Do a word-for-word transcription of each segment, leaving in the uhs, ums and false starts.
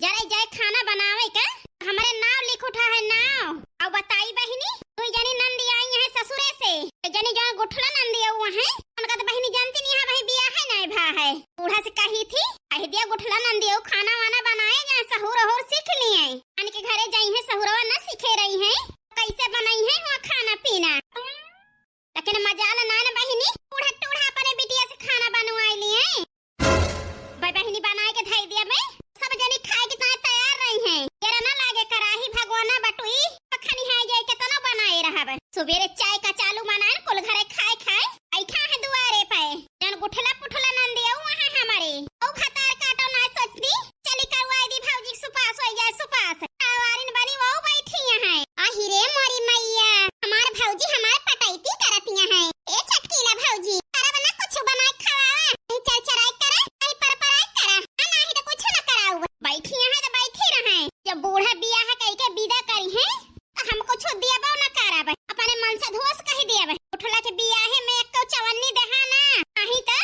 जरे जाए खाना बनावे का, हमरे नाव लिख उठा है नाव। अउ बताई बहिनी, दुइ जनी नंदी आई हैं ससुरे से, एक जनी जौन गुठला नंदी अउ हैं, उनका तो बहिनी जानती नहीं है, वही बियाह है नहीं भा है। बूढ़ा से कही थी, कह दिया गुठला नंदी अउ खाना वाना बनाए जाए, सहूर ओहूर सीख लिए। आन के घरे जाई हैं, सहुरवा न सीखे रही हैं, कैसे बनाई हैं वहाँ खाना पीना। लेकिन मजाल ना न बहिनी, बूढ़ा टूढ़ा अपने बिटिया से खाना बनवाई लिए। बे बहिनी बनाए के धई दिया बे, सब जनी खाए के ताए तैयार रही हैं। केरा ना लागे कराही भगवाना बटुई, पखनी है ये केतना बनाए रहब। सुबेरे चाय का चालू मनान कुल घरे खाए खाए, आई खा है दुआरे पे। जन गुठला पुठला नंदी अउ वहाँ हमारे। ओ भतार काटो ना सोचती, चली करवाई दी भौजी के सुपास होई जाए सुपास। आवारिन बनी वो बैठी हैं। आही रे मोरी मैया, हमार भौजी हमार पटैती करतिया हैं। ए चटकीला भौजी, करब ना कुछ बनाए खवावा। नहीं चरचराए करा, नहीं परपराए करा। आ नाही तो कुछ ना कराऊ। बैठी हैं तो बैठी रहे। जब बूढ़ा बियाह कई के विदा करी हैं, तो हम कुछ दियबो ना करब। अपने मन से धोस कही दियब। उठला के बियाहे में एक चवन्नी देहा ना, नहीं तो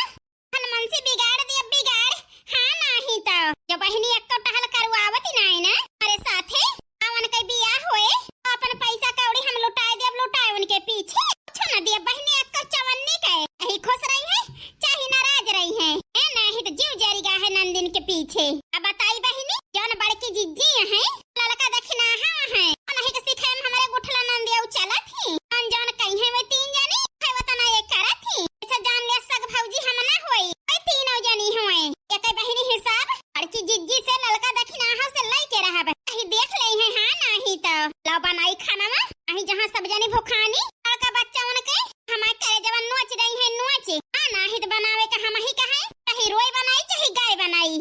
हनुमान से बिगाड़ दिया बिगाड़। हाँ नाही तो जब बहिनी एक टहल करवावत नाई ना हमारे साथे, अवन के बियाह होए तो अपन पैसा कौड़ी हम लुटाए देब, लुटाए उनके पीछे। कुछ न दिया बहिनी एक चवन्नी के, यही खुश रही है चाहे नाराज रही है। ए नाही तो जीव जरी गा है नंदिन के पीछे। अब बताई बहिनी, जौन बड़की जिज्जी है, ललका दखिनाहा है, उन्हीं के सिखाए में हमारे गुठला नंदी अउ चलत ही। अनजान कहीं है वे तीन जनी, है वो तना ये करत ही। ऐसा जान लिया सग भौजी हम ना होई, वे तीनों जनी होए। एक बहिनी हिसाब, बड़की जिज्जी से ललका दखिनाहा से लई के रहब। कहीं देख ले हैं, हाँ नाही तो। ला बनाई खाना में, अही जहाँ सब जनी भुखानी, लड़का बच्चा उनके, हमारे करे जवन नोच रही है नोच। हाँ नाही तो बनावे का हम ही कहे, कहीं रोई बनाई, चाहे गाय बनाई।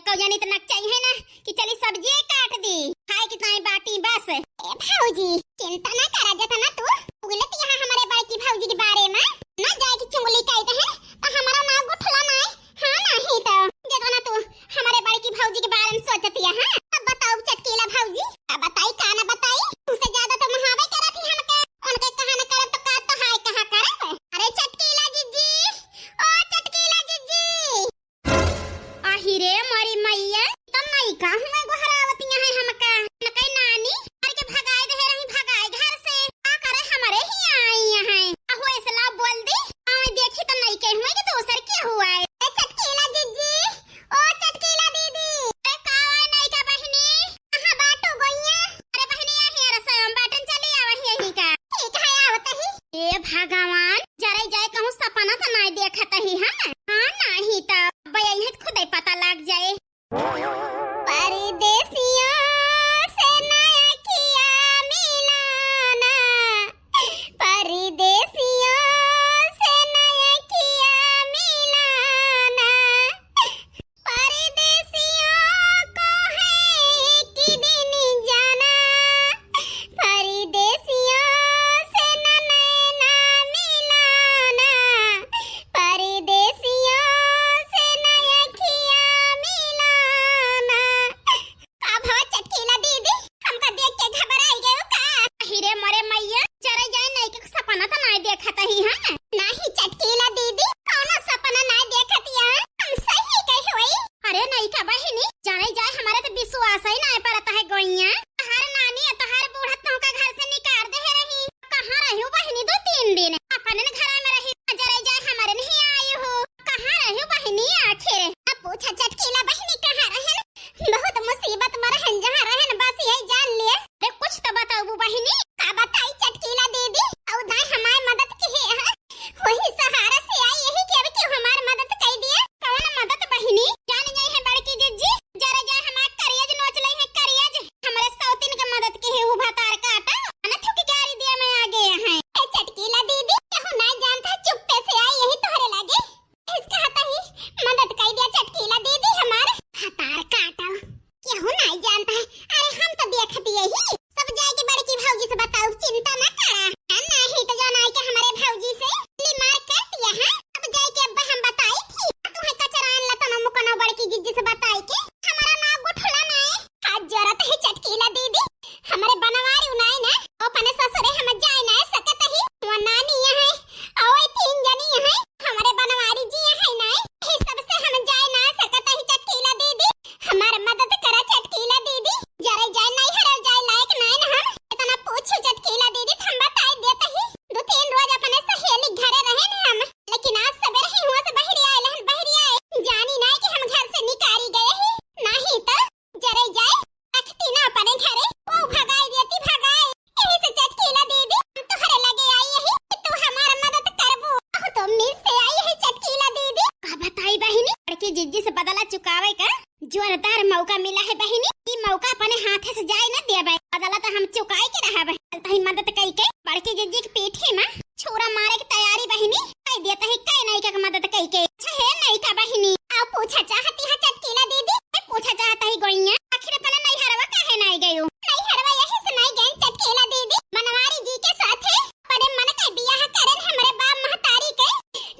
कौ जनी त नकचाई है ना कि चली सब्जी काट दी, खाए की ताई बाटी बस। ए भौजी, चिंता ना करा, जतना तू उगलत यहाँ हमारे बड़की भौजी के बारे में ना जाए की चुंगली कह दे, तो हमारा नाव गुठला ना है। हाँ नाही तो जतना तू हमारे बड़की भौजी के बारे में सोचती है। हाँ, अब बताओ चटकीला भौजी, अब बताई का ना बताई, तुमसे ज्यादा तो महावे करत ही हमके, उनके कहा न करब तो का तो हाय कहा करब। अरे चटकीला जिज्जी, ओ चटकीला जिज्जी। आही रे मोरी मैया, त नइका हुए गोहरावतिया है हमका। न कही नानी, करके भगाए दे रही, भगाए घर से। का करे हमरे ही आई है। अहो ऐसला बोल दी, आवे देखी त नइके हुए कि दूसर के हुआ है। ए चटकीला जिज्जी, ओ चटकीला दीदी। अरे का आए नइका बहिनी? कहाँ बाटू गोइया? अरे बहिनी, यही रसोई में बाटन, चली आवा यही का। ठीक है, आवत ही। ए भगवान, जरे जाए कहूँ सपना त नाई देखत ही हम। हाँ, नाही त अब यही खुदे पता लग जाए। परदेसियों से नया किया मिलाना, परदेसियों से नया किया मिलाना, परदेसियों को है एक दिन जाना, परदेसियों से न नैना मिलाना, परदेसियों से न अखियाँ मिलाना। का बहिनी, ई मौका अपने हाथे से जाए न देबे, बदला तो हम चुकाए के रहबे। तही मदद कई के बड़की जिज्जी के पीठी मा छुरा मारे के तैयारी बहिनी, कई दिया तही कई नायिका के मदद कई के। अच्छा हे नायिका बहिनी, अब पूछा चाहती है चटकीला दीदी, मैं पूछा चाहता ही गोइया, आखिर अपने नैहरवा काहे नाई गयो? नैहरवा यही से नाई गए चटकीला दीदी, बनवारी जी के साथे अपने मन के बियाह करन हमरे बाप महतारी के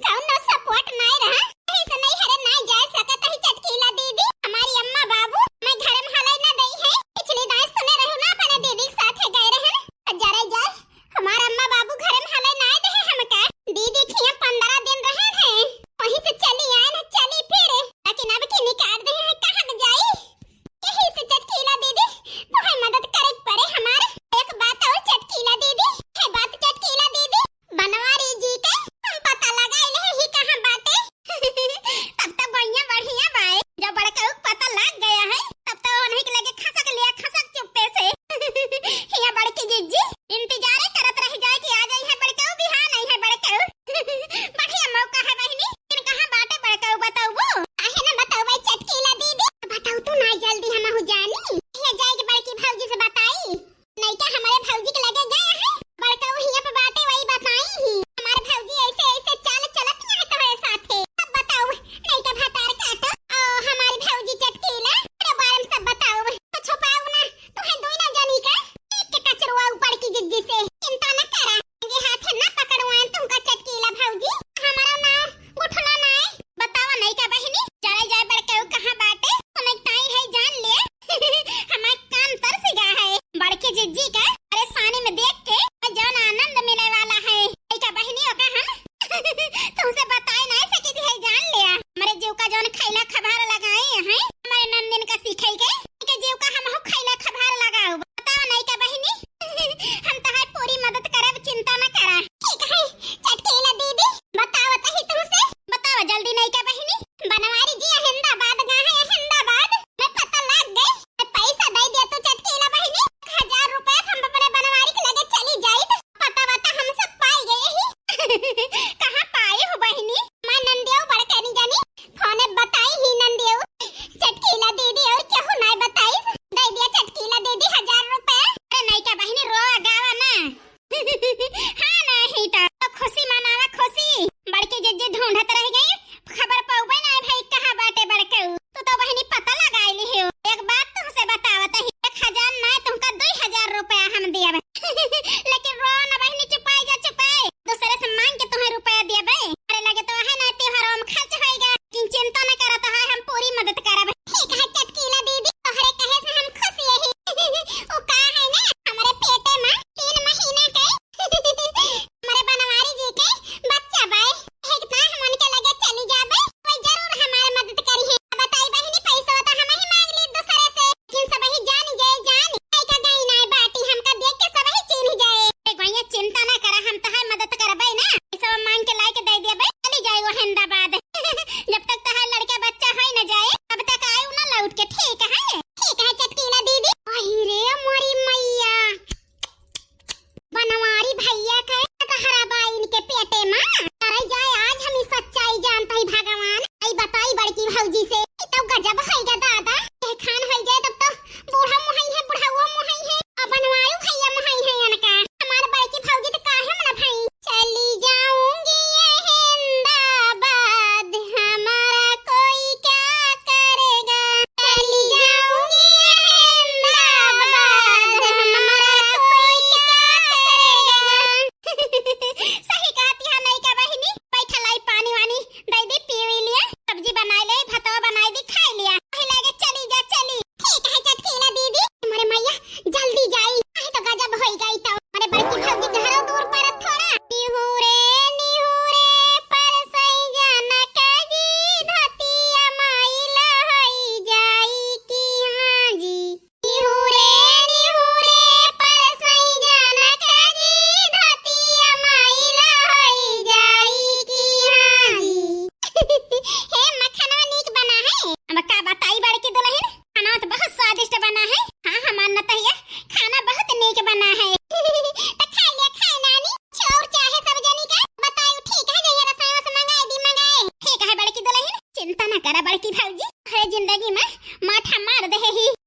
कौनो सपोर्ट नाई रहा, यही से नैहरे नाई जा सकत ही चटकीला दीदी। हमारी अम्मा बाबू मैं घर में हले न दई है, पिछली दाई सुने रहू ना अपने दीदी के साथे गए रहन, जरे जाए हमार अम्मा बाबू घर में हले नाई दे हमका, दीदी खिया पंद्रह दिन रहन है, वहीं से चली आए न चली फिर, लेकिन अब की निकाल दे है कहाँ के जाई, यही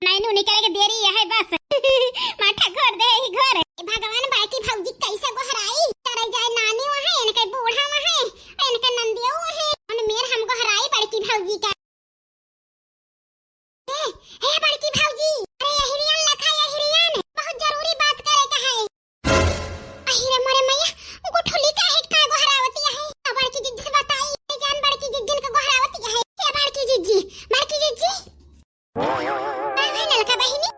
नैनू निकरे के देरी है बस। माठा घोर दे ही घोर। ए भगवान, बड़की भौजी कैसे गोहराई? करे जाए नानी वहाँ, इनके बूढ़ा वहाँ, इनके नंदियो वहाँ। अन मेर हम गोहराई बड़की भौजी का। ए, हे बड़की भौजी, अरे यहिरियन लखा यहिरियन, बहुत जरूरी बात करे के है। अहि रे मोरे मैया, गुठुली काहे का गोहरावती है? आ बड़की जिज्जी से बताई, ए जान बड़की जिज्जी का गोहरावती है। ए बड़की जिज्जी, बड़की जिज्जी। का है ललका बहिनी?